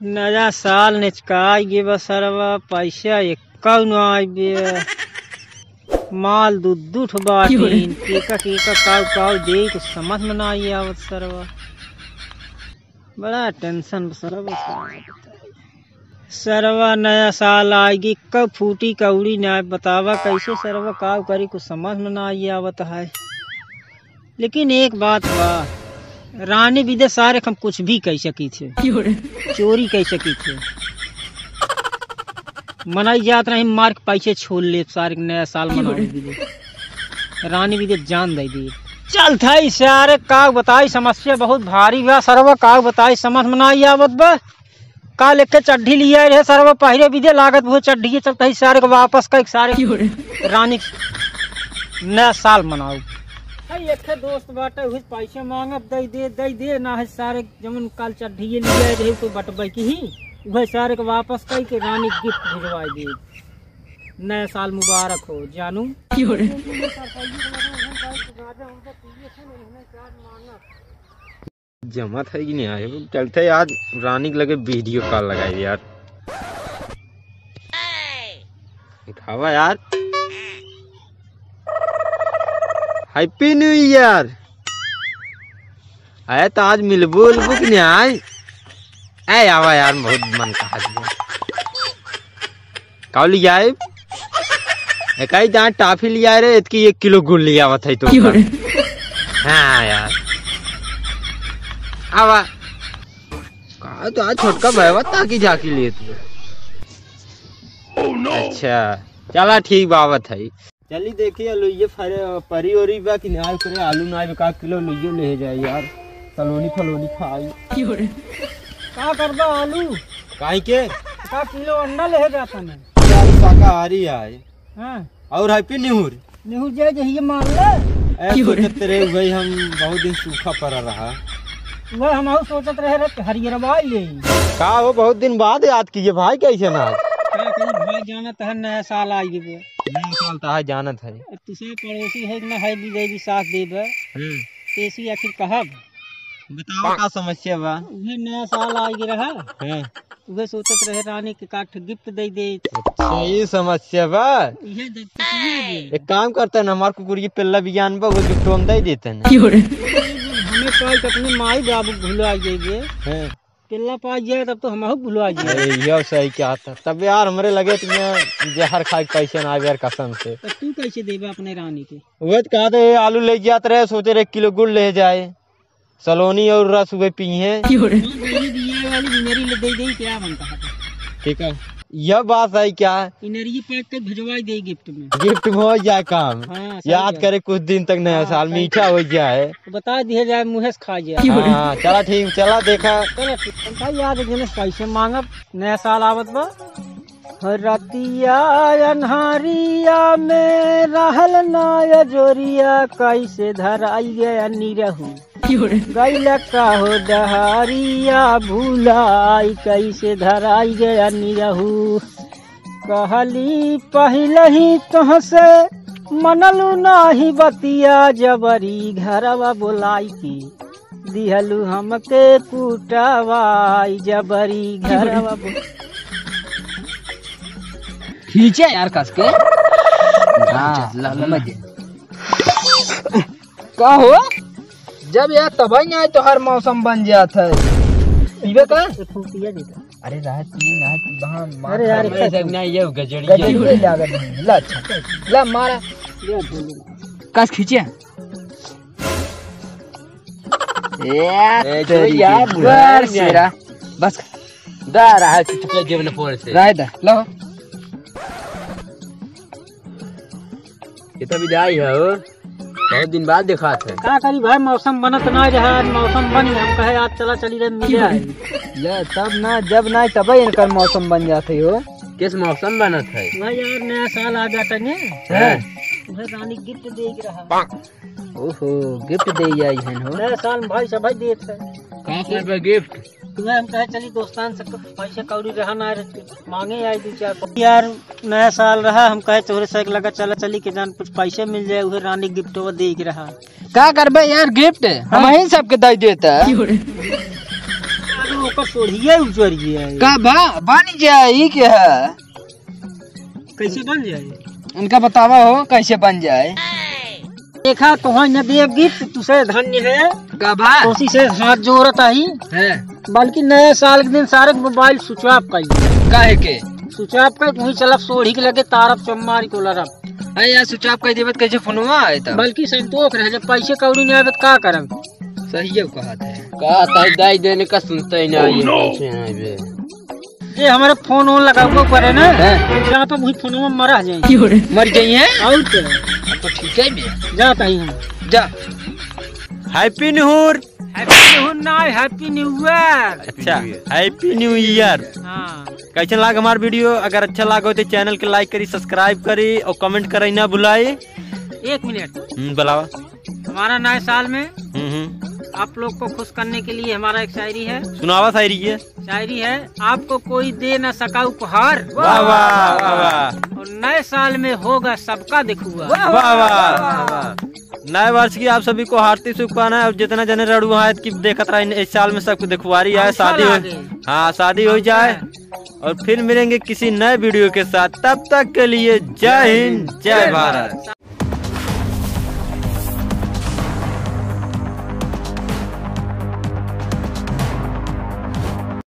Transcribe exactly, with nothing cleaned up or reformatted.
नया साल नेचकाइ गे बा सरवा, पैसा एक्कउ न आइ बे। माल दू दू ठो बाटिन, केका केका काउ काउ देई, कुछ समझ में नाइ आवत सरवा। बड़ा tension बा सरवा। सरवा नया साल आइ गे, कब फूटी कौड़ी नाइ बतावा, कैसे सरवा काउ करी, कुछ समझ में नाइ आवत है। लेकिन एक बात बा, रानी बिदे सारे हम कुछ भी कइ सकी थे, चोरी कइ सकी थे, मनई जात रही मार के पैसे छोड़ ले सारे के नया साल मनावे बिदे। रानी बिदे जान दइ दी। चल थई सारे, का बताई, समस्या बहुत भारी बा सरवा, का बताई, समझ में नाइ आवत बा। काल एक चड्ढी लियाए रहे सरवा, पहिरे बिदे, लागत वो चड्ढी चलत ही सारे के वापस कइ सारे रानी नया साल मनाउ। है एक ठे दोस्त बाटे, उहे पैसे मांगब, दइ दे, दइ दे, ना है सारे जमन काल चड्ढी लियाए रहे, कोई बटबइ की ही, उहे सारे के वापस कइ के रानी gift भिजवाइ दे। नया साल मुबारक हो जानू। जमत है कि नहीं आए? चलते आज रानी के लगे video call लगाई यार। उठावा यार। Happy New Year। अरे तो आज मिलबो उलबो कि नहीं आए? ए आवा यार, बहुत मन कहा दिया। का लियाए? एकाई दांत टाफी लियाए रे, इतकी एक किलो गुड़ लियावत है तो। हाँ यार। आवा। का तो आज छोटका भयवा ताकी झाकी लेत है। अच्छा, चला ठीक बावत है। चली देखी आलू ये फरे, परी ओरी बा कि ना करे, आलू ना बा, का किलो लुइयो ले जाए यार, सलोनी फलोनी खाई। का करबा आलू? काहे के? का किलो अंडा ले जाता ने? यार शाकाहारी आए। हाँ। और Happy New Year। निहुर जाए जहिए मार ले। ए, सोचत रहे भाई, हम बहुत दिन सूखा पड़ा रहा। वह हम और सोचत रहे रे, हरियरवा ले। का हो, बहुत दिन बाद याद किए भाई, कैसे ना? का करी भाई, जानत है नया साल आ गए बे। नया साल तो है, जानत है। अब तुसे पड़ोसी है कि ना है, भी दे भी साथ देबे। हम्म। तेसी आखिर कहब? बताओ का समस्या बा? उहे नया साल आ गए रहा। हाँ। उहे सोचत रहे रानी के काठ gift दे दे। अच्छा, ये समस्या बा? इहे जब तक नहीं दे। एक काम करते हैं ना, हमार कुकुर की पिल्ला बियान बा, वो gift हम दे देते हैं ना। हमें पाई तो अपने माई बाबू भुला जाइए। हाँ। पिल्ला पाई जाए तब तो हम भुला जाए। अरे, यह सही क्या था? तब यार हमरे लगे तो मैं जहर खाए के पैसे ना आवे यार, कसम से। तो तू कैसे देबा अपने रानी के? वो तो कहते, आलू ले जात रहे, सोचे रहे एक किलो गुड़ ले जाए। सलोनी और रस हुए पी हैं। हाँ, गली दिया वाली बीमारी ले दे दे, क्या बनता है? ठीक है, यह बात है क्या? इनरी pack के भिजवाई दे gift में। Gift में हो जाए काम। हाँ, सही याद बात। करे कुछ दिन तक नया हाँ, साल सही मीठा बात। हो जाए। तो बता दिया जाए, मुँहे से खा जाए। हाँ, चला ठीक, चला देखा। चलो ठीक, हम भाई याद है, जने पैसे मांगब, नया साल आवत बा। रतिया अन्हारिया में रहल ना अजोरिया, कैसे धराई गया निरहू। गैल का हो डहरिया भुलाई, कैसे धराई गया निरहू। कहली पहिलही तोहसे मनलू नाही बतिया, जबरी घरवा बोलाई की दिहलू हमके कुटवाई, जबरी घरवा बो- खींचे यार कस के। हाँ, ला, ला, ला। का हो? जब यार तबही नहीं तो हर मौसम बन जात है। पीबे का? एक फूंक पिया देता। अरे राहत पी, राहत पी, वहाँ मार अरे यार, खा। एक सब नहीं, ये गजड़ी गजड़ी है। लागत है। ला, अच्छा। ला, मारा। ये बोलो। कस खींचे? ए, ए, तो तेरी यार, की बुढ़ा बस नहीं। मेरा। बस। दा रहा है, चुपचाप जेब में फोड़ से। राय दा, लो। ये तो विदाई है हो। बहुत दिन बाद देखा थे। का करी भाई, मौसम बनत ना रहा, आज मौसम बनी, हम कहे आज चला चली रे मिले आई। ले, तब ना, जब ना, तब इनकर मौसम बन जाते हो। किस मौसम बनत है? भाई यार, नया साल आ जाता ने। हैं? उहे रानी gift दे के रहा। ओहो, gift दे आई है हो। नया साल में भाई सब भाई देत है। का करबे gift? तुम्हें हम कहे चली दोस्तान से पैसे कौड़ी रहा ना रे, मांगे आई दो चार। यार, नया साल रहा, हम कहे तोहरे से एक लगा चला चली के जान कुछ पैसे मिल जाए, उहे रानी gift वो दे के रहा। का करबे यार gift? हम ही सबके दे देता। ओकर सोढ़िया उजर गया है। का बा? बन जाए, ई के है? कैसे बन जाए? उनका बतावा हो, कैसे बन जाए? देखा, तोहई न देव गीत, तुसे धन्य है। का बा? तोसी से हाथ जोड़त आई। है। बल्कि नए साल के दिन सारे मोबाइल switch off कर। काहे के? Switch off कर, वहीं चलब सोढ़ी के लगे, तारब चम्मारी को लड़ब। अरे यार, switch off कर देबे त कैसे फोनवा आए तब? बल्कि संतोष रहे, जब पैसे कौड़ी नहीं आवे त का करब? सही है, कहत है। कहत है, दे देने का सुनते ही ना, ये कैसे हैं बे? ये हमारे फोन वोन लगावे पड़े ना, हैं? जहाँ पे वही फोनवा मरा जाए। मर गई है? और क्या? तो ठीक है बे। जात ही हम। जा। Happy New Year। Happy New Year ना, Happy New Year। अच्छा, Happy New Year। हाँ। कैसन लाग हमार video? अगर अच्छा लागो तो channel के like करी, subscribe करी और comment करी ना भुलाई। एक मिनट। हम्म, बुलावा। हमारा नए साल में हम्म, हम्म। आप लोग को खुश करने के लिए हमारा एक शायरी है। सुनावा शायरी के। शायरी है, आपको कोई दे ना सका उपहार। वाह, वाह, वाह, वाह। और नए साल में होगा सबका देखुआ। वाह, वाह, वाह, वाह। नए वर्ष की आप सभी को हार्दिक शुभकामनाएं और जितना जने रड़ुआ है कि देखत रहे इस साल में सबको देखुआरी है, अच्छा शादी हो, लागे। हाँ, शादी हो जाए। अच्छा। और फिर मिलेंगे किसी नए video के साथ, तब तक के लिए जय हिंद, जय भारत।